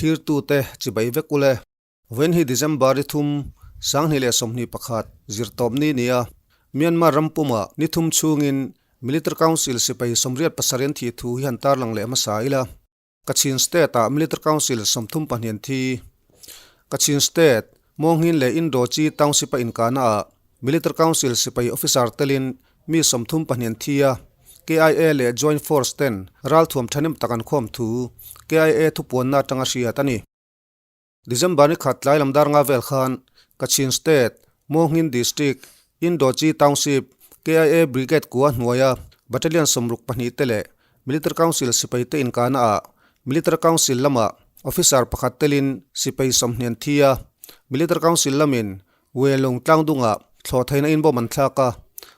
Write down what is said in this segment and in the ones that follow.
Thlirtute chibai vek ule. Vawiin hi December ni thum, 2021, zirtawpni ni a, Myanmar ram pumah ni thum chhungin Military Council sipai 87 an thih thu hi han tarlang leh hmasa ila. Kachin State-ah Military Council 32 an thi. Kachin State, Mawnghin leh Indochi Township-a inkahnaah Military Council sipai officer telin mi 32 an thi a, KIA leh Joint Force ten ralthuam thahnem tak an khawm thu KIA thupuanna atanga hriat a ni. December ni khat tlai lam dar nga vel khan Kachin State, Mawnghin District, Indochi Township, KIA Brigade kua hnuaia Battalion 62 te leh Military Council sipai te inkahna ah Military Council lamah Officer pakhat telin sipai 20 an thi a, Military Council lamin Welung tlangdungah thlawh theihna in bawm an thlak a,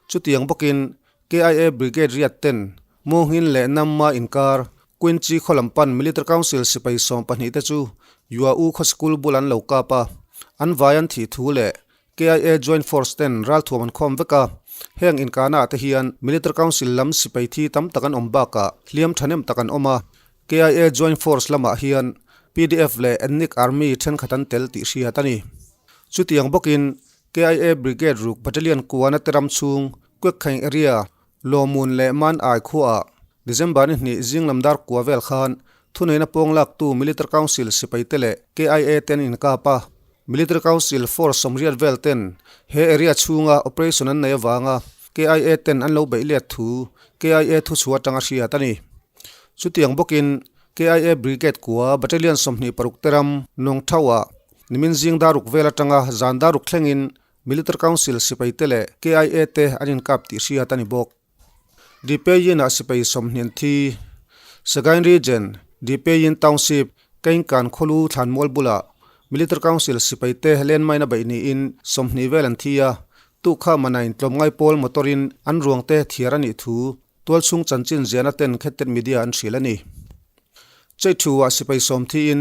chutiang bawkin KIA Brigade riat ten Mawnghin leh Namma inkar Quincy khaw lam pan Military Council sipai 12 te chu Yuau khaw sikul bul an lo kap a, an vai an thih thu leh KIA Joint Force ten ralthuam an khawm vek a, heng inkahna ah te hian Military Council lam sipai thi tam tak an awm bakah hliam thahnem tak an awm a, KIA Joint Force lamah hian pdf leh Ethnic Army thenkhat an tel tih hriat a ni. Chutiang bawkin KIA Brigade ruk Battalion kuana te ram chhung Kwekkheng area Lawmun leh Man Ai khuaah December ni hnih zing lam dar kua vel khan thuneihna pawng laktu Military Council sipai te leh KIA ten inkap a. Military Council Force 80 vel ten he area chhunga operation an nei avanga KIA ten an lo beih let thu KIA thuchhuah atanga hriat a ni. Chutiang bawkin KIA Brigade kua Battalion 26 te ram Nawngthauah Nimin zing daruk vel atanga zan daruk thlengin Military Council sipai te leh KIA te an inkap tih hriat a ni bawk. Dipeiin-ah sipai 20 an thi. Sagaing Region, Dipeiin Township, Kengkan khawlu thlanmual bulah Military Council sipai te landmine a beih niin 20 vel an thi a, tukha manain tlawmngai pawl motor-in an ruang te thiar a nih thu tualchhung chanchin ziahna ten Khettet Media an hrilh a ni. Cheithu-ah sipai 10 thiin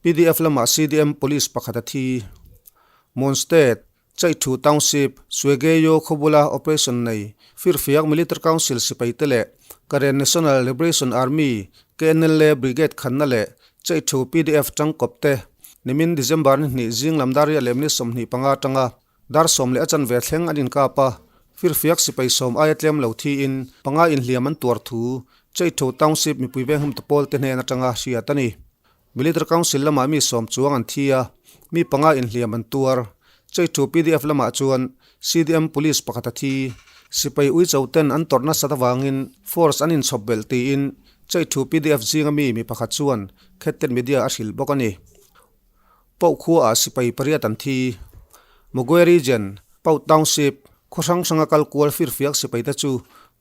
PDF lamah CDM Police pakhat a thi. Mon State, Chaithu Township, Suegeyo khawbula operation nei Firfiak Military Council sipai te leh Karen National Liberation Army, KNLA, Brigade khanna leh Chaithu PDF tangkawp te nimin December ni hnih zing lam dar riah leh minute 25 atanga dar 10 leh a chanve thleng an inkap a, Firfiak sipai 10 aia tlem lo thiin panga inhliam an tuar thu Chaithu Township mipui vengham te pawl te hnen atanga hriat a ni. Military Council lamah mi 10 chuang an thi a, mi panga inhliam an tuar. Chaithu PDF lamah chuan CDM Police pakhat a thi. Sipai uicho ten an tawrh nasat avangin force an inchhawp belh tiin Chaithu PDF zinga mi mi pakhat chuan Khettet Media a hrilh bawk a ni. Pauh khuaah sipai pariat an thi. Mogwe Region, Pauh Township, khaw hrang hranga kal kual firfiak sipai te chu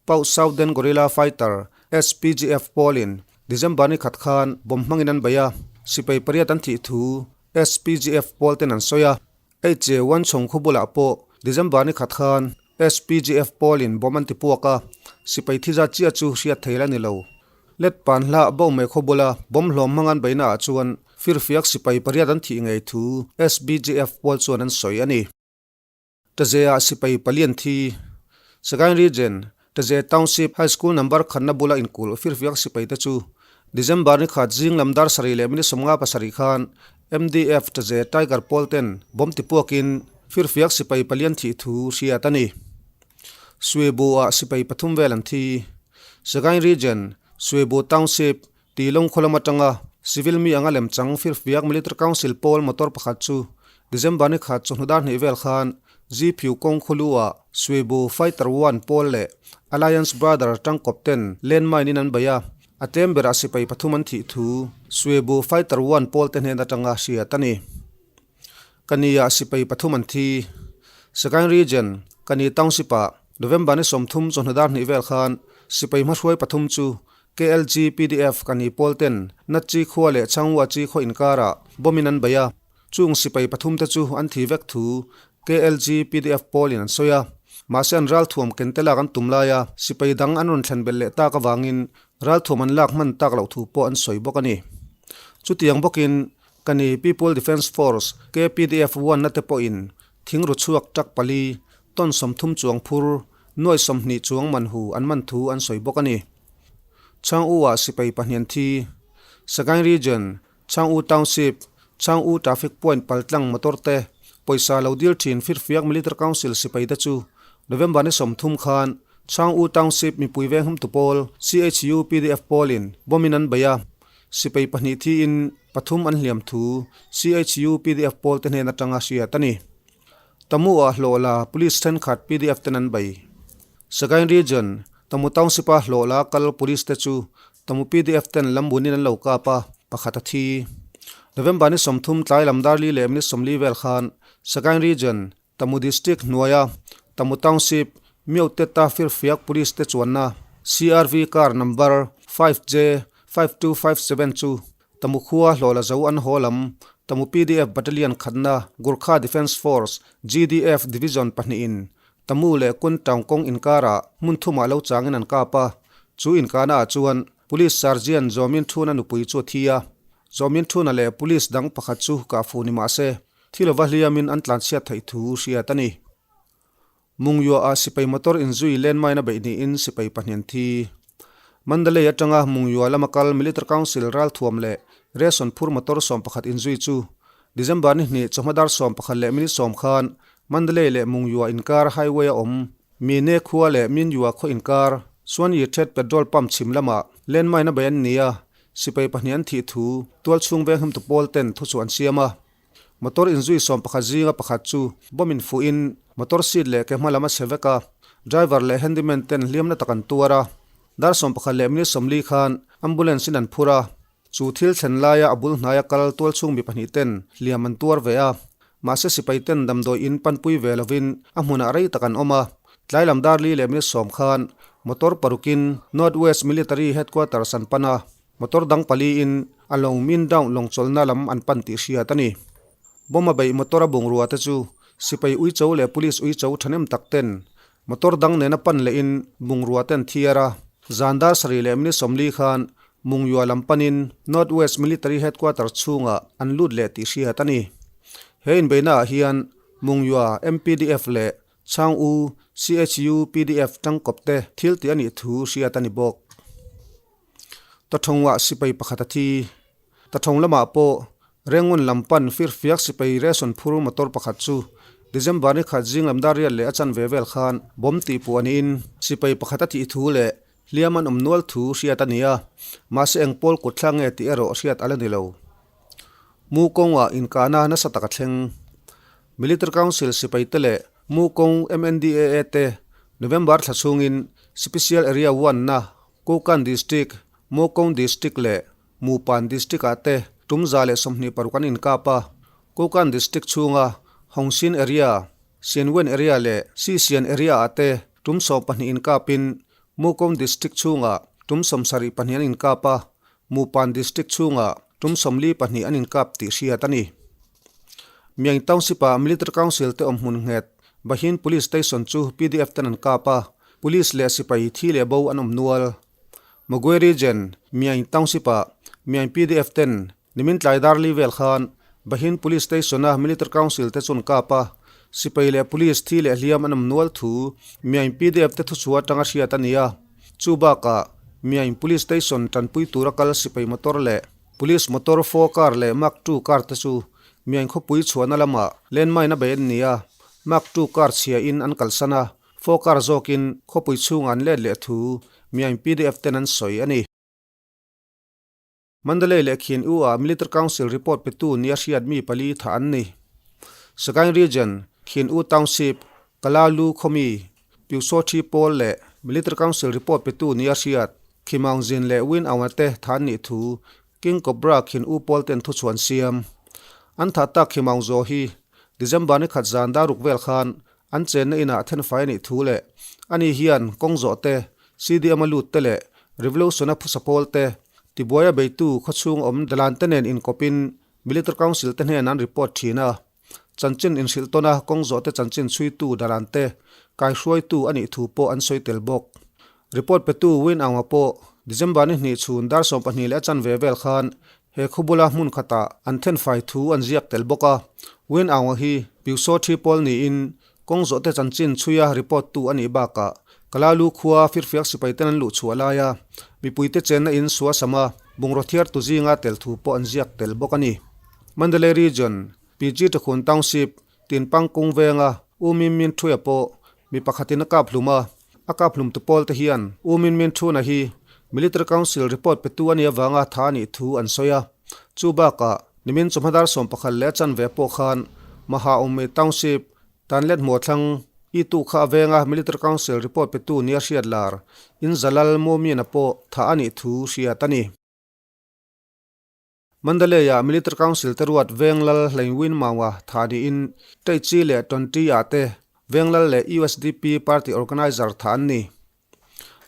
Pauh Southern Guerrilla Fighter, SPGF, pawlin December ni khat khan bomb hmangin an bei a, sipai pariat an thih thu SPGF pawl ten an sawi a. Hei wan chhawng khu bulah pawh December ni khat khan SPGF pawlin bomb an ti puak a, sipai thi zat chiah chu hriat thei la ni lo. Let pan hlah bo mai khaw bula bomb hlawm hmang an beihna ah chuan firfiak sipai pariat an thih ngei thu SBGF pawl chuan an sawi a ni. Taze-ah sipai pali an thi. Sagaing Region, Taze Township High School number khatna bula inkulh firfiak sipai te chu December ni khat zing lam dar sarih leh minute 57 khan MDF Taze Tiger pawl ten bomb ti puakin firfiak sipai pali an thih thu hriat a ni. Suibu-ah sipai pathum vel an thi. Sagaing Region, Suibu Township, Tilawng khaw lam atanga civil mi anga lemchang firfiak Military Council pawl motor pakhat chu December ni khat chawhnu dar hnih vel khan Ziphiu kawng khawlu-ah Suibu Fighter One pawl leh Alliance Brother tangkawp ten landmine in an bei a, a tlem berah sipai pathum an thih thu Suibu Fighter One pawl te hnen atanga hriat a ni. Kani-ah sipai pathum an thi. Sagaing Region, Kani Township-ah November ni 30 chawhnu dar hnih vel khan sipai hmahruai pathum chu KLG pdf kan i pawl ten Natchi khua leh Changwa chi khaw inkarah bomb in an bei a, chung sipai pathum te chu an thi vek thu KLG pdf pawlin an sawi a. Mahse an ralthuam ken te lak an tum lai a, sipai dang an rawn thlen belh leh tak avangin ralthuam an lak hman tak loh thu pawh an sawi bawk a ni. Chutiang bawkin Kani People Defence Force, KPDF, uanna te pawhin thing ru chhuak truck pali, ton 30 chuang phur, nuai 20 chuang man hu an man thu an sawi bawk a ni. Chang U-ah sipai pahnih an thi. Sagaing Region, Chang U Township, Chang U Traffic Point paltlang motor te pawisa lo dil thin Firfiak Military Council sipai te chu November ni 30 khan Chang U Township mipui venghum tu pawl CHU PDF pawlin bomb in an bei a, sipai pahnih thiin pathum an hliam thu CHU PDF pawl te hnen atanga hriat a ni. Tamu ah hlawh la Police thenkhat PDF ten an bei. Sagaing Region, Tamu Township a hlawh la kal Police te chu Tamu PDF ten lambunin an lo kap a, pakhat a thi. November ni 30 tlai lam dar li leh minute 40 vel khan Sagaing Region, Tamu District hnuaia Tamu Township, Myotet-a firfiak Police te chuanna CRV car number 5J 5257 chu Tamu khua hlawh la zo an haw lam Tamu PDF Battalion khatna Gurkha Defence Force, GDF, Division pahnihin Tamu leh Kun Taung kawng inkarah hmun thumah lo changin an kap a, chu inkahnaah chuan Police Sergeant Zawmin Thuna nupui chu a thi a, Zawmin Thuna leh Police dang pakhat chu kah fuh ni mah se, thi lova hliamin an tlanchhiat theih thu hriat a ni. Mungyuah-ah sipai motor inzui landmine a beih niin sipai pahnih an thi. Mandalay atanga Mungyuah lama kal Military Council ralthuam leh ration phur motor 11 inzui chu December ni hnih chawhma dar 11 leh minute 10 khan Mandalay leh Mungyuah inkar highway a awm Mine khua leh Minyuah khaw inkar Suanyi Thet petrol pump chhim lamah landmine a bei an ni a, sipai pahnih an thih thu tualchhung venghimtu pawl ten thuchhuah an siam a. Motor inzui 11 zinga pakhat chu bomb in fuhin motor seat leh ke hma lam a chhe vek a, driver leh handyman ten hliamna tak an tuar a. Dar 11 leh minute 40 khan ambulance in an phur a, chu thil thlen laia a bul hnaia kal tualchhung mi pahnih ten hliam an tuar ve a. Mahse sipai ten damdawi in panpui ve lovin a hmunah rei tak an awm a. Tlai lam dar li leh minute 10 khan motor parukin North West Military Headquarters an pan a. Motor dang pali in a lawng min down lawng chawlhna lam an pan tih hriat a ni. Bomb a beih motor a bungrua te chu sipai uicho leh police uicho thahnem tak ten motor dang nena pan leh in bungrua ten thiar a. Zan dar sarih leh minute 40 khan Mungyua lam panin North West Military Headquarters chhungah an lut leh tih hriat a ni. He inbeihna ah hian Mungyua MPDF leh Chang U CHU PDF tangkawp te thil tih a nih thu hriat a ni bawk. Tathawngah sipai pakhat a thi. Tathawng lamah pawh Rengun lam pan firfiak sipai ration phur motor pakhat chu December ni khat zing lam dar riat leh a chanve vel khan bomb tih puh a niin sipai pakhat a thih thu leh hliam an awm nual thu hriat a ni a, mahse eng pawl kut thla nge tih erawh hriat a la ni lo. Mu kawngah inkahna nasa tak a thleng. Military Council sipai te leh Mu kawng MNDAA te November thla chhungin Special Area One na Kokan District, Mokong District leh Mupan District ah te tum 126 an inkap a. Kokan District chhunga Hongxin Area, Xianwen Area leh Xixian Area ah te tum 12 inkapin Mokong District chhunga tum 72 an inkap a, Mupan District chhunga tum 42 an inkap tih hriat a ni. Myaing Township ah Military Council te awmhmun nghet Bahin Police Station chu PDF ten an kap a, Police leh sipai thi leh bo an awm nual. Magwe Region, Myaing Township ah Myaing PDF ten nimin tlai dar li vel khan Bahin Police Station a Military Council te chu an kap a, sipai leh police thi leh hliam an awm nual thu Myaing PDF te thuchhuah atanga hriat a ni a. Chu bakah Myaing Police Station tanpui tura kal sipai motor leh Police motor 4 car leh Mark 2 car te chu Myaing khawpui chhuahna lamah landmine a bei an ni a, Mark 2 car chhia in an kalsan a. 4 car zawkin khawpui chhungah an let leh thu Myaing PDF ten an sawi a ni. Mandalay leh Khin U ah Military Council report petu nia hriat mi pali thah an ni. Sagaing Region, Khin U Township, Kalalu khawmi, Pyusawthi pawl leh Military Council report petu nia hriat Khimaung Zin leh Win Aung-a te thah an nih thu King Cobra Khin U pawl ten thuchhuah an siam. An thah tak Khimaung Zaw hi December ni khat zan daruk vel khan An chenna inah thenfai a nih thu leh ani hian kawng zawh te, CDM a lut te leh Revolution a phusa pawl te, tibuai a beitu khawchhung awm dalan te nen inkawpin Military Council te hnen an report thin a. Chanchin inhrilh tawn a kawng zawh te chanchin chhuitu dalan te kaihruaitu a nih thu pawh an sawi tel bawk. Report petu Win Aung-a pawh December ni hnih chhun dar 12 leh a chanve vel khan he khawbula hmun khatah an thenfai thu an ziak tel bawk a. Win Aung-a hi Pyusaw thi pawl niin kawng zawhte chanchin chhuia report tu a nih bakah Kalalu khua firfiak sipai ten an luh chhuah laia mipuite chenna in sua sama. Bungraw thiartu zinga tel thu pawh an ziak tel bawk a ni. Mandalay Region, PG Takhun Township, Tinpang kung venga U Min Min Thuia pawh mi pakhatin a kap hlum a, a kap hlumtu pawl te hian U Min Min Thuna hi Military Council report petu a nih avanga tha a nih thu an sawi a. Chu bakah nimin chawhma dar 11 leh a chanve pawh khan Maha Ummi Township, Tanlet Hmuathlang, i tu kha a venga Military Council report petu nia hriat lar in Zalal Mumiana pawh tha a nih thu hriat a ni. Mandalay-ah Military Council te ruat Venglal Hleinwin Maunga thah niin Teichi leh Tonti-ah te Venglal leh usdp party organiser thah an ni.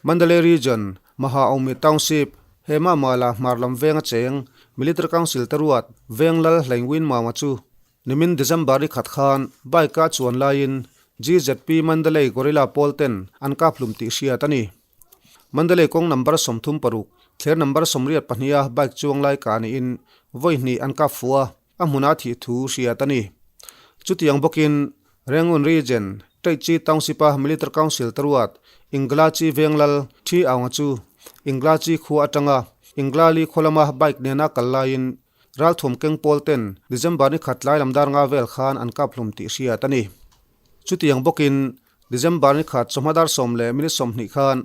Mandalay Region, Mahaomi Township, Hema Mala hmar lam venga cheng Military Council te ruat Venglal Hleinwin Maunga chu nimin December ni khat khan bike-a chuan laiin GZP Mandalay Guerrilla pawl ten an kap hlum tih hriat a ni. Mandalay kawng number 36, thler number 82 a bike chuang lai kah niin vawi hnih an kap fuh a, a hmuna thih thu hriat a ni. Chutiang bawkin Rangoon Region, Taichi Township-a Military Council te ruat Inglachi Venglal Thi Aunga chu Inglachi khua atanga Inglali khaw lama bike nena kal laiin ralthum keng pawl ten December ni khat lai lam dar nga vel khan an kap hlum tih hriat a ni. Chutiang bawkin December ni khat chawhma dar 10:20 khan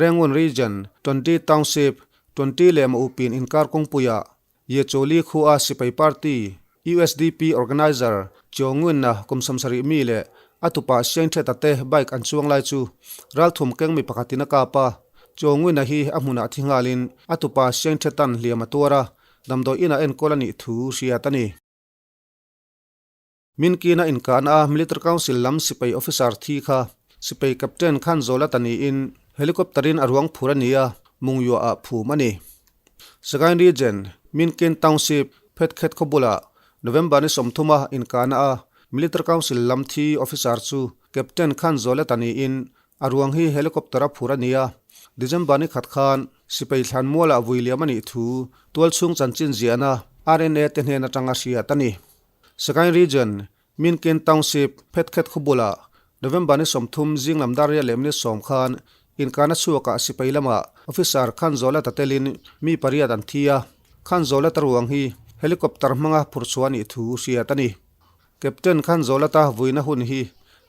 Rangoon Region, Tonti Township, Tonti leh Maupin inkar kawngpuiah Yecholi khua sipai party, usdp organiser Kyaw Nguyen-a kum 70 mi leh a tupa Siang Theta te bike an chuang lai chu ralthum keng mi pakhatin a kap a. Kyaw Nguyen-a hi a hmunah thi nghalin a tupa Siang Thetan hliam a tuar a, damdawi inah enkawl a nih thu hriat a ni. Minkina inkahna a Military Council lam sipai officer thi kha sipai captain khan zawla ta niin helicopter in a ruang phur a ni a, Mungyuah ah phum a ni. Sagaing Region, Minkin Township, Phetkhet khaw bulah November ni 30 a inkahna a Military Council lam thi officer chu captain khan zawla ta niin a ruang hi helicopter a phur a ni a, December ni khat khan sipai thlan mualah vui liam a nih thu tualchhung chanchin ziahna RNA te hnen atanga hriat a ni. Sagaing Region, Minkin Township, Phetkhet khaw bulah November ni 30 zing lam dar 8:10 khan inkahna chhuakah sipai lamah officer Khanzawla ta telin mi pariat an thi a, Khanzawla ta ruang hi helicopter hmanga phur chhuah a nih thu hriat a ni. Captain Khanzawla ta vuina hun hi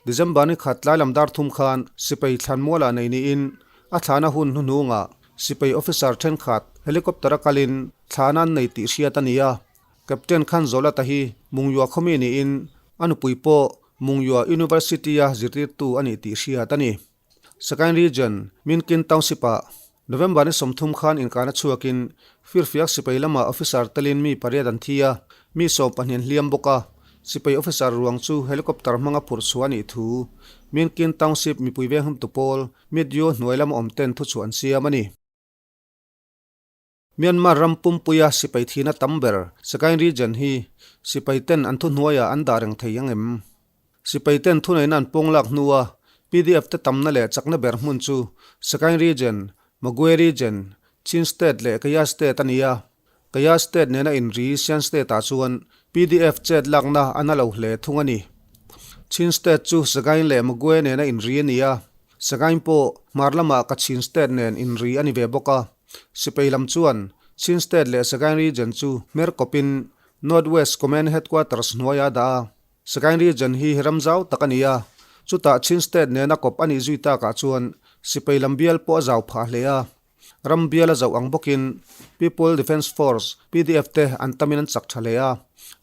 December ni khat tlai lam dar 3 khan sipai thlan mualah nei niin a thlahna hun hnuhnungah sipai officer thenkhat helicopter a kalin thlahna an nei tih hriat a ni a. Captain khan Zolata hi Mungyua khawmi niin a nupui pawh Mungyua University-a zirtirtu a nih tih hriat a ni. Sagaing Region, Minkin Township-ah November ni 30 khan inkahna chhuakin firfiak sipai lama officer telin mi pariat an thi a, mi 12 an hliam bawk a, sipai officer ruang chu helicopter hmanga phurh chhuah a nih thu Minkin Township mipui venghumtu pawl Mityo hnuai lama awmten thuchhuah an siam a ni. Myanmar ram pumpuia sipai thihna tam ber Sagaing Region hi sipai ten an thuhnuaiah an dah reng thei ang em? Sipai ten thuneihna an pawng lak hnua PDF te tamna leh chakna ber hmun chu Sagaing Region, Magway Region, Chin State leh Kayah State a ni a. Kayah State nena inri Shan State ah chuan PDF chet lakna a na lo hle thung a ni. Chin State chu Sagaing leh Magway nena inri a ni a, Sagaing pawh hmar lamah Kachin State nen inri a ni ve bawk a. Sipai lam chuan Chin State leh Sagaing Region chu hmer kawpin North West Command Headquarters hnuaia a dah a. Sagaing Region hi ram zau tak a ni a, chutah Chin State nena kawp a nih zui takah chuan sipai lam bial pawh a zau phah hle a. Ram bial a zauh ang bawkin People Defence Force, PDF, te an tamin an chak tha hle a.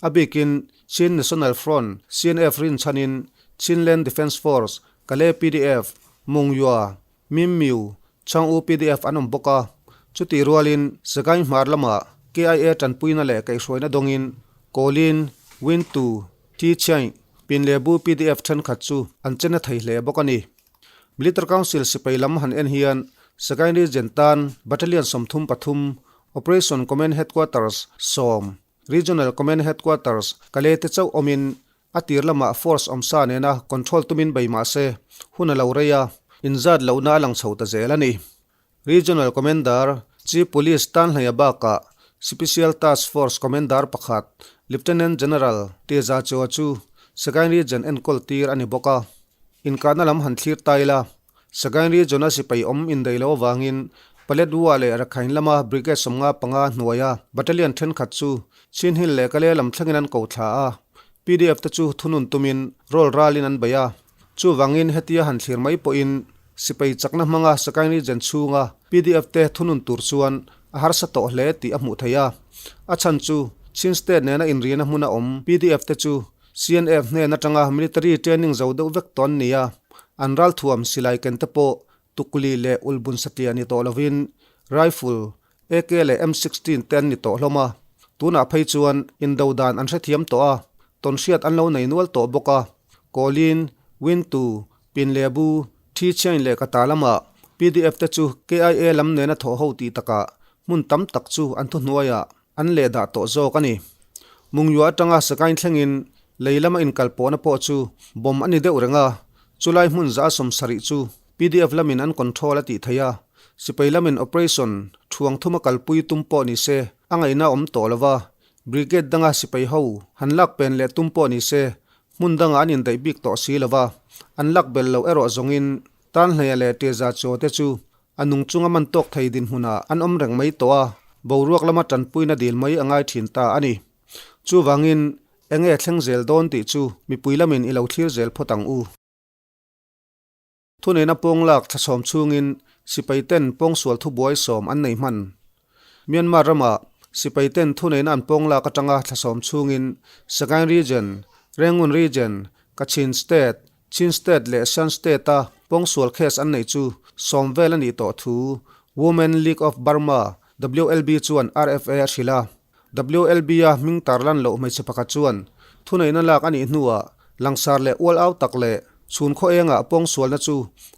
A bikin Chin National Front, CNF, rinchhanin Chinland Defence Force, Kale PDF, Mungyua, Mimmiu, Chang U PDF an awm bawk a, chutih rualin Sagaing hmar lamah KIA tanpuina leh kaihhruaina dawngin Kawlin, Wintu, Thi Chiaih, Pin leh Bu PDF thenkhat chu an chen a thei hle bawk a ni. Military Council sipai lam han en hian Sagaing Region tan Battalion 33, Operation Command Headquarters 10, Regional Command Headquarters Kalay te chauh awmin A tir lamah force awmsa nena control tumin bei mah se, hun a lo rei a, inzat lohna a lang chho ta zel a ni. Regional Commander, Chief Police Tanhleia bakah Special Task Force Commander pakhat, Lieutenant General Teza Choa chu Sagaing Region enkawl tir a ni bawk a. Inkahna lam han thlir ta ila, Sagaing Region-a sipai awm indaih loh avangin. Paletwa leh Rakhine lama Brigade 55 hnuaia Battalion thenkhat chu Chin Hill leh Kalay lam thlengin an ko thla a, pdf te chu thunun tumin rawl ralin an bei a. Chuvangin hetia han thlir mai pawhin sipai chakna hmanga Sagaing Region chhunga pdf te thunun tur chuan a harsa tawh hle tih a hmuh theih a. A chhan chu Chin State nena inrina hmuna awm pdf te chu CNF hnen atanga military training zo deuh vek tawh an ni a, an ralthuam silai ken te pawh tukli leh ulbun satliah ni tawh lovin rifle, AK leh M16 te an ni tawh hlawm a, tunah phei chuan indo dan an hrethiam tawh a, tawnhriat an lo nei nual tawh bawk a. Kawlin, Wintu, Pinlebu, Thichain leh Kata lamah pdf te chu KIA lam nena thawh ho tih takah hmun tam tak chu an thuhnuaiah an leh dah tawh zawk a ni. Mungyua atanga Sagaing thlengin lei lama inkalpawhna pawh chu bomb a ni deuh reng a, chulai hmun 70 chu pdf lamin an control a tih theih a, sipai lamin operation thuang thuma kalpui tum pawh ni se a ngaihna awm tawh lo va, brigade danga sipai ho han lak pen leh tum pawh ni se hmun dangah an indaih bik tawh si lo va, an lak bel loh erawh zawngin Tanhleia leh Teza chaw te chu A nung chunga man tawk thei dinhmunah an awm reng mai tawh a, boruak lama tanpuina dil mai a ngai thin ta a ni. Chuvangin, eng nge thleng zel dawn tih chu mipui lamin i lo thlir zel phawt ang u. Thuneihna pawng lak thlachhawm chhungin sipai ten pawngsual thubuai sawm an nei hman. Myanmar ramah sipai ten thuneihna an pawng lak atanga thlachhawm chhungin Sagaing Region, Rangoon Region, Kachin State, Chin State leh Shan State-a pawngsual case an neih chu sawm vel a nih tawh thu Women League of Burma, WLB, chuan RFA a hrilh a. WLB-a hming tarlan loh hmeichhe pakhat chuan thuneihna lak a nih hnuah langsar leh ual au tak leh chhun khaw engah pawngsualna chu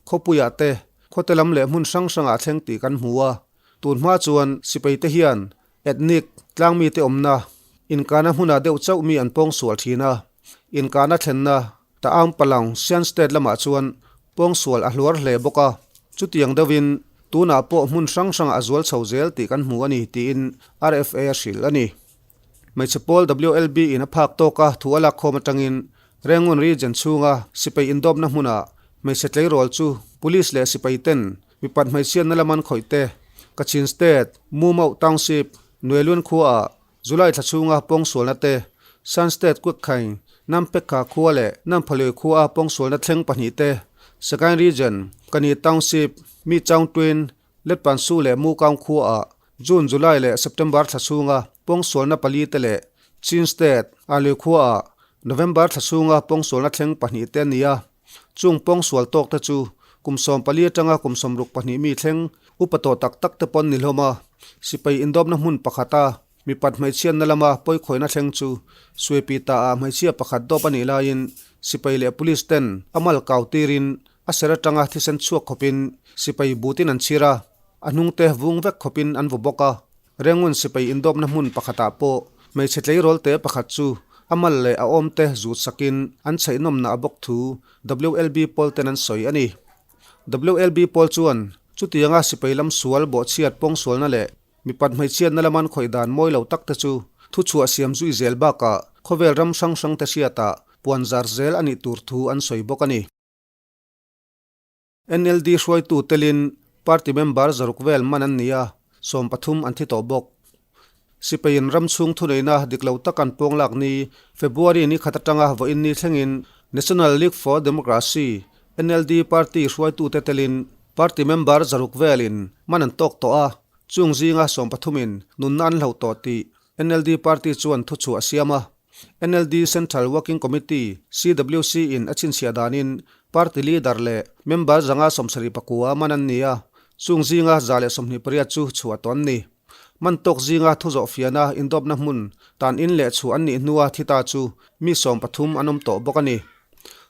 khawpuiah te, khawte lam leh hmun hrang hrangah thleng tih kan hmu a. Tun hma chuan sipaite hian Ethnic, tlangmite awmna, inkahna hmunah deuh chauh mi an pawngsual thin a. Inkahna thlenna, Ta'ang Palang, Shan State lamah chuan pawngsual a hluar hle bawk a. Chutiang deuhin, tunah pawh hmun hrang hrangah a zual chho zel tih kan hmu a ni, tiin RFA a hrilh a ni. Hmeichhe pawl WLB in a phak tawka thu a lakkhawm atangin Rangoon Region chhunga sipai indawpna hmunah hmeichhe tleirawl chu Police leh sipai ten Mipat hmeichhiatna lam an khawih te, Kachin State, Mumauh Township, Nuelun khuaah July thla chhunga pawngsualna te, Shan State Kuekhaing, Nampekha khua leh Namphalui khuaa pawngsualna thleng pahnih te, Sagaing Region, Kani Township, Mi Chaung Twin, Letpansu leh Mukaung khuaah June, July leh September thla chhunga pawngsualna pali te leh Chin State, Alui khuaah November thla chhunga pawngsualna thleng pahnih te a ni a. Chung pawngsual tawk te chu kum 14 atanga kum 62 mi thleng upa tawh tak tak te pawn ni hlawm a. Sipai indawpna hmun pakhata mipat hmeichhiatna lama pawikhawihna thleng chu Suipi ta ah hmeichhia pakhat dawp a nih laiin sipai leh police ten a mal kau tirin a ser atanga thisen chhuak khawpin sipai butin an chhir a, a hnungte vung vek khawpin an vaw bawk a. Rengun sipai indawpna hmun pakhatah pawh hmeichhe tleirawlte pakhat chu a mal leh a awmte zut sakin an chheihnawmna a bawk thu WLB pawl ten an sawi a ni. WLB pawl chuan chutianga sipai lam sual bawhchhiat pawngsualna leh mipat hmeichhiatna laman khawih dan mawi lo tak te chu thuchhuah siam zui zel bakah khawvel ram hrang hrangte hriatah puan zar zel a nih tur thu an sawi bawk a ni. NLD hruaitu telin party member 600 vel man an ni a, 13 an thi tawh bawk. Sipaiin ram chhung thuneihna dik lo tak an pawng lak ni February ni khat atanga vawiin ni thlengin National League for Democracy, NLD, party hruaitute telin party member 600 velin man an tawk tawh a, chung zinga 13 in nunna an hloh tawh tih NLD party chuan thuchhuah a siam a. NLD Central Working Committee, CWC, in a chhinchhiah danin party leader leh member 579 man an ni a, chung zinga 128 chu chhuah tawh an ni. Man tawk zinga thu zawh fiahna indawpna hmun tan in leh chhuah an nih hnua thi ta chu mi 13 an awm tawh bawk a ni.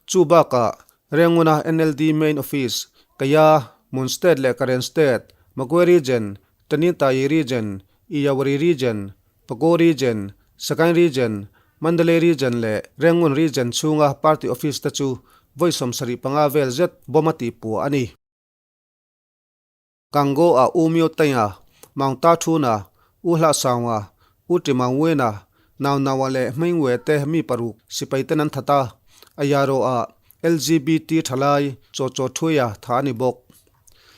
Chu bakah Renguna NLD Main Office, Kaya, Mon State leh Karen State, Magwe Region, Taninthayi Region, Iyawari Region, Pago Region, Sagaing Region, Mandalay Region leh Rangoon Region chhunga party office te chu vawi 75 vel zet bomb a tihpuah a ni. Gango ah U Myo Taing-a, Maung Ta Thun-a, U Hlah Saung-a, U Ṭi Maung Win-a, Nau Nau-a leh Hming We te mi paruk sipai ten an that a, Ayaro ah LGBT ṭhalai Chaw Chaw Thuia tha a ni bawk.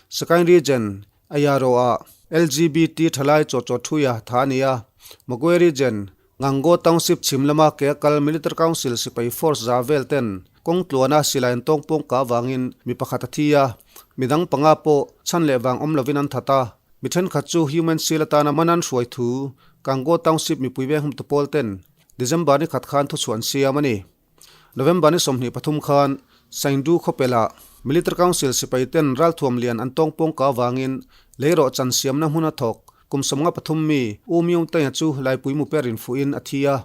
Sagaing Region. Ayaro-ah LGBT thalai chaw chaw thuia tha a ni a. Magwe Region, Ngango Township chhim lama ke a kal Military Council sipai force za vel ten kawng tluana silai an tawng pawng kah avangin mi pakhat a thi a, midang panga pawh chhan leh vang awm lovin an that a. Mi thenkhat chu human shield atana man an hruai thu Gango Township mipui veng humtu pawl ten December ni khat khan thuchhuah an siam a ni. November ni 23 khan Saindu khawpelah Military Council sipai ten ralthuam lian an tawng pawng ka avangin leirawh chan siamna hmun a thawk. Kum 53 mi U Myung Tae-a chu laipui mu per infuhin a thi a.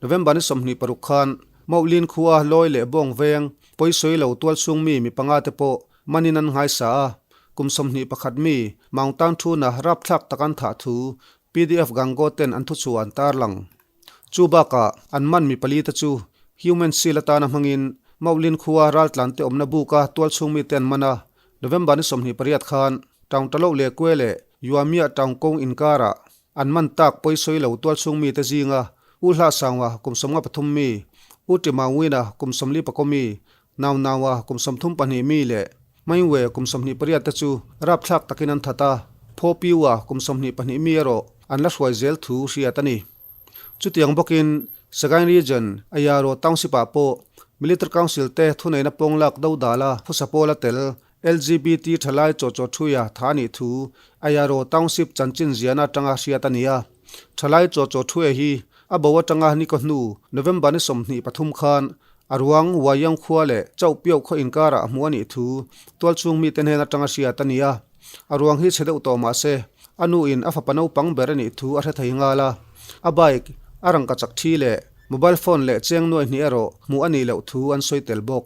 November ni 26 khan Mauhlin khua Lawi leh Bawng veng pawisawi lo tualchhung mi mi panga te pawh manin an nghaisa a. Kum 21 mi Maung Tang Thuna rapthlak tak an thah thu PDF Gangaw ten an thuchhuah an tarlang. Chu bakah an man mi pali te chu human shield atana hmangin Mauhlin khua raltlan te awmna buka tualchhung mite an man a. November ni 28 khan Taung Taloh leh Kue leh Yuamia Taung Kong inkarah an man tak pawisawi lo tualchhung mite zinga U Hla Sangwa kum 53 mi, U Ti Maungwina kum 44 mi, Nau Naua kum 32 mi leh Mainwe kum 28 te chu rapthlak takin an that a, Phaw Piua kum 22 mi erawh an la hruai zel thu hriat a ni. Chutiang bawkin Sagaing Region, Ayaro Township-ah pawh Military Council te thuneihna pawng lak do dala phusa pawla tel LGBT thalai chaw chaw thuia tha a nih thu Ayaro Township chanchin ziahna atanga hriat a ni a. Thalai chaw chaw thuia hi a bo atanga ni kaw hnu November ni 23 khan a ruang Wayang khua leh Chauhpiau khaw inkarah a hmu a nih thu tualchhung mite hnen atanga hriat a ni a. A ruang hi chhe deuh tawh mah se, a nuin a fapa naupang ber a nih thu a hre thei nghal a. A bike, a rangka chak thi leh mobile phone leh cheng nuai hnih erawh hmuh a nih loh thu an sawi tel bawk.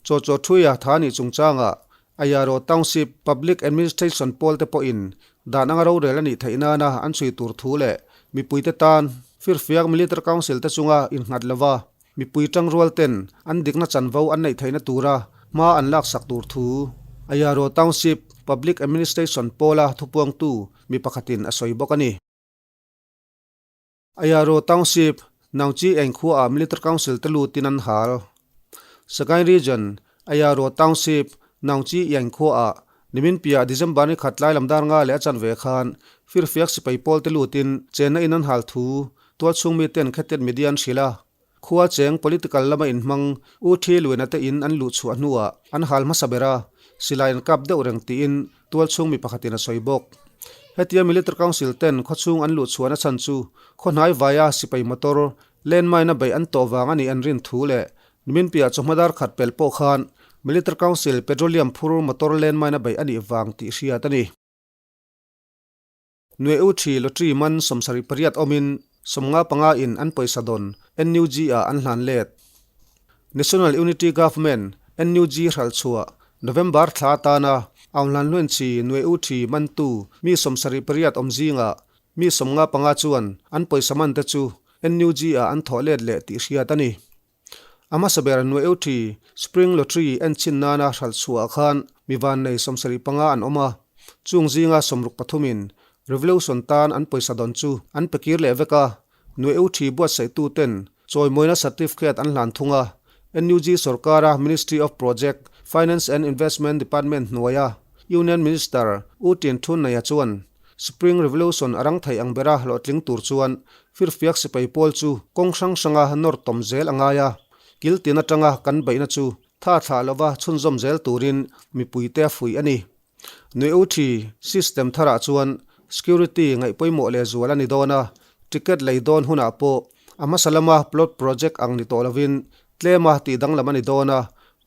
Chaw chaw thuia tha nih chungchangah Ayaro Township Public Administration pawl te pawhin dan anga rorel a nih theih nana an chhui tur thu leh mipuite tan firfiak Military Council te chunga innghat lova mipui tangrual ten an dikna chanvo an neih theihna tura hma an laksak tur thu Ayaro Township Public Administration pawla thupuangtu mi pakhatin a sawi bawk a ni. Ayaro Township, Naungchi eng khuaah Military Council te lutin an hal. Sagaing Region, Ayaro Township, Naungchi eng khuaah nimin piah December ni khat lai lam dar nga leh a chanve khan firfiak sipai pawl te lutin chenna in an hal thu tualchhung miten Khetet Media an hrilh a. Khua cheng political lama inhmang U Thi Luena te in an luh chhuah hnuah an hal hmasa ber a, silai an kap deuh reng tiin tualchhung mi pakhatin a sawi bawk. Hetia Military Council ten khawchhung an luh chhuahna chhan chu khawhnai vaia sipai motor landmine a beih an tawh vang a nih an rin thu leh nimin piah chawhma dar khat pel pawh khan Military Council petroleum phur motor landmine a beih a nih vang tih hriat a ni. Nue U Thi Lottery man 78 awmin 55 in an pawisa dawn NUG ah an hlan let. National Unity Government, NUG, hral chhuah November thla atana Aung Hlan Hluen Chi Nue U Thi mantu mi 78 awm zingah mi 55 chuan an pawisa man te chu NUG ah an thawh let leh tih hriat a ni. A hmasa ber Nue U Thi Spring Lottery en chhin nana hralh chhuah khan mi vannei 75 an awm a, chung zinga 63 in Revolution tan an pawisa dawn chu an pe kir leh vek a, Nue U Thi buatsaihtu ten chawimawina certificate an hlan thung a, NUG sorkara Ministry of Project, Finance and Investment Department hnuaia Union Minister U Tin Thun Naya chuan Spring Revolution a rang thei ang bera hlawhtling tur chuan firfiak sipai pawl chu kawng hrang hranga nawr tawm zel a ngai a, kil tin atanga kan beihna chu tha thlah lova chhunzawm zel turin mipuite a fuih a ni. Nui-u thi system tharah chuan security ngaih pawimawh leh zual a ni dawn a, ticket lei dawn hunah pawh a hmasa lama plot project ang ni tawh lovin tlema tih danglam a ni dawn a,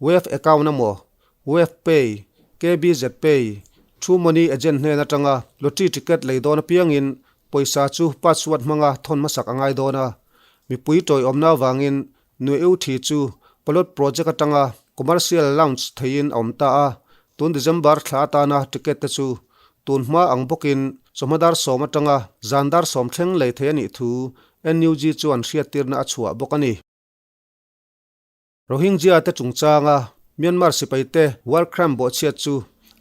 wave account emaw Wave Pay, KBZ Pay, True Money agent hnen atanga lottery ticket lei dawn apiangin pawisa chu password hmanga thawn hmasak a ngai dawn a. Mipui tawiawmna avangin Nue-U thi chu pilot project atanga commercial launch theiin a awm ta a, tun December thla atana ticket te chu tun hma ang bawkin chawhma dar 10 atanga zan dar 10 thleng lei thei a nih thu NUG chuan hriattirna a chhuah bawk a ni. Rohingya te chungchanga Myanmar sipaite war crime bawhchhiat chu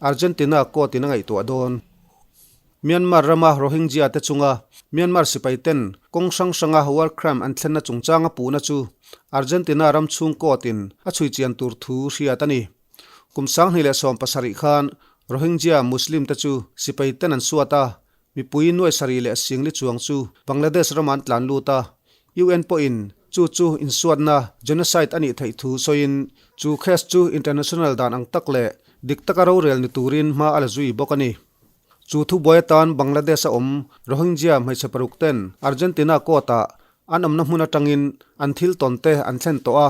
Argentina court in a ngaihtuah dawn. Myanmar rama Rohingya te chunga Myanmar sipaiten kawng hrang hranga war crime an thlenna chungchanga puhna chu Argentina ram chhung court in a chhui chian tur thu hriat a ni. Kum 2017 khan. Rohingya Muslim te chu sipai ten an suat a, mipui nuai sarih leh singli chuang chu Bangladesh ramah an tlan lut a. UN pawhin chu chu insuatna, genocide, a nih theih thu sawiin chu case chu international dan ang tak leh dik taka rorel ni turin hma a la zui bawk a ni. Chu thubuai atan Bangladesh a awm Rohingya hmeichhe paruk ten Argentina court ah an awmna hmun atangin an thil tawn te an thlen tawh a,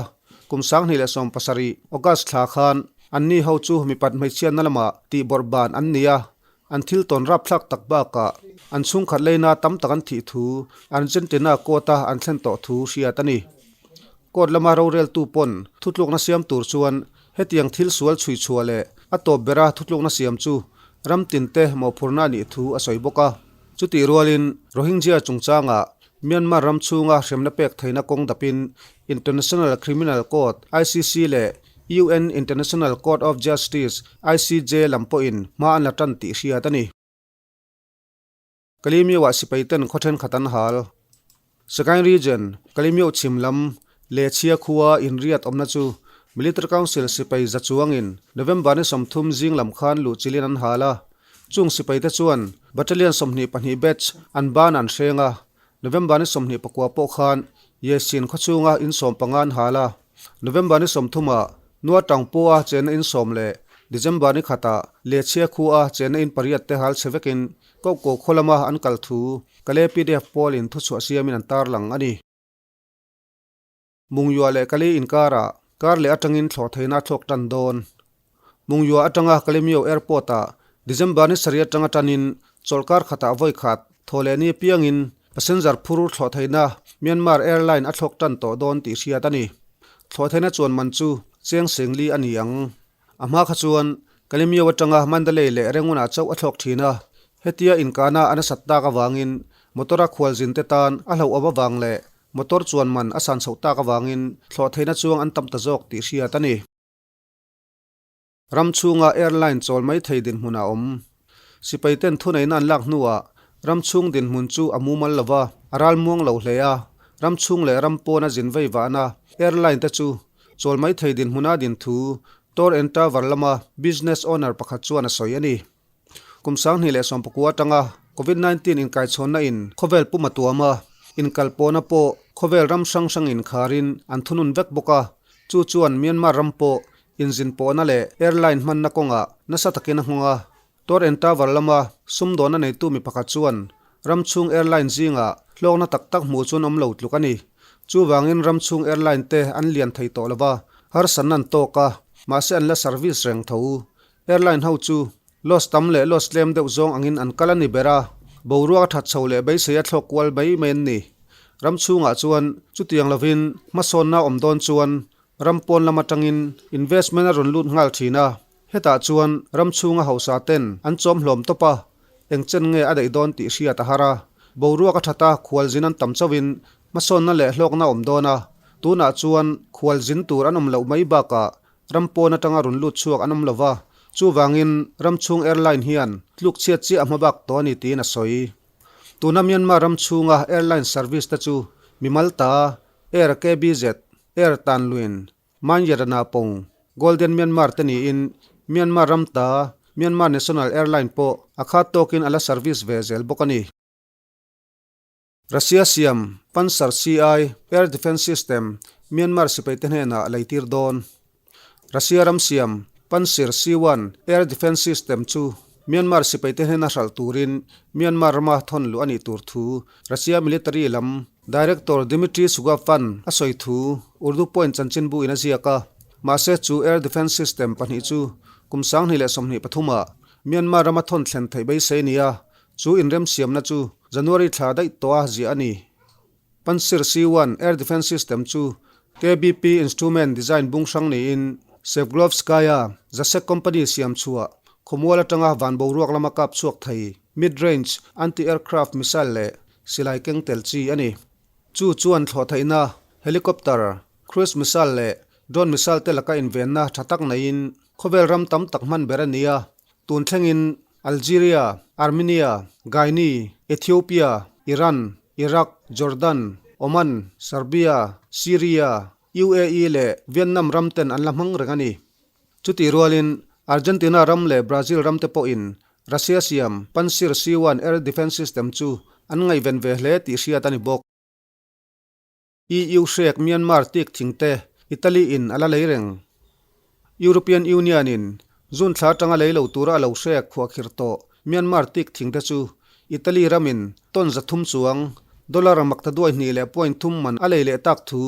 kum 2017 August thla khan anni ho chu mipat hmeichhiatna lamah tih bawrh ban an ni a, an thil tawn rapthlak tak bakah an chhungkhat leina tam tak an thih thu Argentina court a an thlen tawh thu hriat a ni. Court lama roreltu pawn thutlukna siam tur chuan hetiang thil sual chhui chhuah leh a tawp bera thutlukna siam chu ram tinte mawhphurna a nih thu a sawi bawk a. Chutih rualin Rohingya chungchangah Myanmar ram chhunga hremna pek theihna kawng dapin International Criminal Court, ICC, leh UN International Court of Justice, ICJ, lam pawhin hma an la tan tih hriat a ni. Kalimyo-ah sipai ten khaw thenkhat an hal. Sagaing Region, Kalimyo chhim lam Lechhia khua inriat awmna chu Military Council sipai za chuangin November ni 30 zing lam khan luh chilin an hal a. Chung sipai te chuan Battalion 22 batch an ban an hreng a. November ni 29 pawh khan Yesin khaw chhunga in 15 an hal a. November ni 30 ah Nua Tangpua chenna in 10 leh December ni khatah Lechhia khua chenna in pariat te hal chhe vekin Koh koh khaw lama an kal thu Kale pdf pawlin thuchhuah siamin an tarlang a ni. Mungyua leh Kali inkarah kar leh atangin thlawh theihna a thlawk tan dawn. Mungyua atanga Kalemyo Airport-ah December ni sarih atanga tanin chawlhkar khatah vawi khat thaw leh ni apiangin passenger phur thlawh theihna Myanmar Airline a thlawk tan tawh dawn tih hriat a ni. Thlawh theihna chuan man chu cheng sengli a ni ang. A hma kha chuan Kalemyo atanga Mandalay leh Rangoon-ah chauh a thlawk thin a, hetia inkahna a nasat tak avangin motor-a khualzin te tan a hlauhawm avang leh motor chuan man a san chhoh tak avangin thlawh theihna chuang an tam ta zawk tih hriat a ni. Ram chhunga airline chawl mai thei dinhmun a awm. Sipai ten thuneihna an lak hnuah ram chhung dinhmun chu a mumal lo va, a ral muang lo hle a, ram chhung leh ram pawna zin vei vahna airline te chu Chawl mai thei dinhmuna din thu Tor and Tower lama business owner pakhat chuan a sawi a ni. Kum 2019 atanga Covid 19 inkaichhawnna in khawvel pum a tuam a, inkalpawhna pawh khawvel ram hrang hrang inkharin an thunun vek bawk a, chu chuan Myanmar ram pawh inzinpawhna leh airline hmanna kawngah nasa takin a nghawng a. Tor and Tower lama sumdawnna neitu mi pakhat chuan ram chhung airline zingah hlawkna tak tak hmuh chuan awm lo tluk a ni. Chuvangin ram chhung airline te an lian thei tawh lova, harsatna an tawk a, mahse an la service reng tho. Airline ho chu loss tam leh loss tlem deuh zawng angin an kal a ni ber a, boruak a that chho leh beisei a thlawk kual mai mai an ni. Ram chhungah chuan chutiang lovin hmasawnna awm dawn chuan Ram pawn lam atangin investment a rawn lut nghal thin a, hetah chuan ram chhunga hausa ten an chawm hlawm tawp a, eng chen nge a daih dawn tih hriat a har a, boruak a that a, khualzin an tam chauhin hmasawnna leh hlawkna a awm dawn a, tunah chuan khualzin tur an awm loh mai bakah ram pawn atanga rawn lut chhuak an awm lo va, chuvangin ram chhung airline hian tluk chhiat chiah a hma bak tawh a ni tiin a sawi. Tuna Myanmar ram chhunga airline service te chu mimal ta Air KBZ, Air Tanluin, Manyerana Pong, Golden Myanmar te niin Myanmar ram ta Myanmar National Airline pawh a khat tawkin a la service ve zel bawk a ni. Russia siam Pantsir CI Air Defence System Myanmar sipaite hnenah lei tir dawn. Russia ram siam Pantsir C-one Air Defence System chu Myanmar sipaite hnena hralh turin Myanmar rama thawn luh a nih tur thu Russia military lam Director Dmitry Sugavan a sawi thu Urdu Point chanchinbu in a ziak a. Mahse chu Air Defence System pahnih chu kum 2023 ah Myanmar rama thawn thlen theih beisei a ni a, chu inremsiamna chu January thla daih tawh a ziah a ni. Pantsir C-one Air Defence System chu KBP instrument design bung hrang niin Sevglovskaya Zasek company siam chhuah khawmual atanga van boruak lama kap chhuak thei mid-range anti-aircraft missile leh silai keng tel chi a ni. Chu chuan thlawh theihna helicopter, cruise missile leh drone missile te laka invenna tha tak neiin khawvel ram tam tak hman ber a ni a, Tun thlengin Algeria, Armenia, Guinea, Ethiopia, Iran, Iraq, Jordan, Oman, Serbia, Syria, UAE leh Vietnam ram ten an la hmang reng a ni. Chutih rualin Argentina ram leh Brazil ram te pawhin Russia siam Pantsir C-1 air defence system chu an ngaihven ve hle tih hriat a ni bawk. EU hrek Myanmar tik thing te Italy in a la lei reng. European Union in June thla atanga lei lo tura a lo hrek khuahkhirh tawh Myanmar tik thing te chu Italy ramin ton 300 chuang dollar makta duai hnih leh point thum man a lei leh tak thu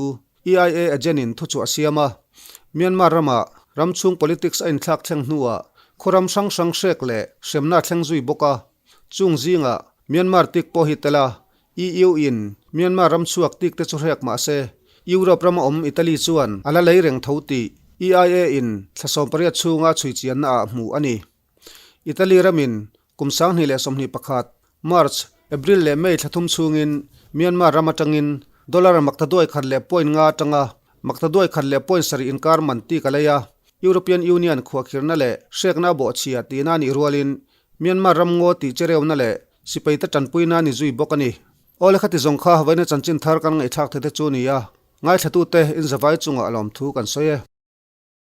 EIA agent in thuchhuah a siam a. Myanmar ramah ram chhung politics a inthlak thleng hnuah khaw ram hrang hrang hrek leh hremna a thleng zui bawk a. Chung zingah Myanmar tik pawh hi tel a, EU in Myanmar ram chhuak tik te chu hrek mah se, Europe rama awm Italy chuan a la lei reng tho tih EIA in thla 18 chhunga chhui chianna ah hmuh a ni. Italy ramin kum 2021, March, April leh May thla thum chhungin Myanmar ram atangin dollar makta duai khat leh point nga atanga makta duai khat leh point sarih inkar man tik a lei a, European Union khuahkhirna leh hrekna a bawhchhia tihna a nih rualin Myanmar ram ngaw tih chereuhna leh sipaite tanpuina a ni zui bawk a ni. Aw le khati zawng kha vawiina chanchin thar kan ngaihthlak thei te chu a ni a, ngaithlatute inzavai chungah lawmthu kan sawi e.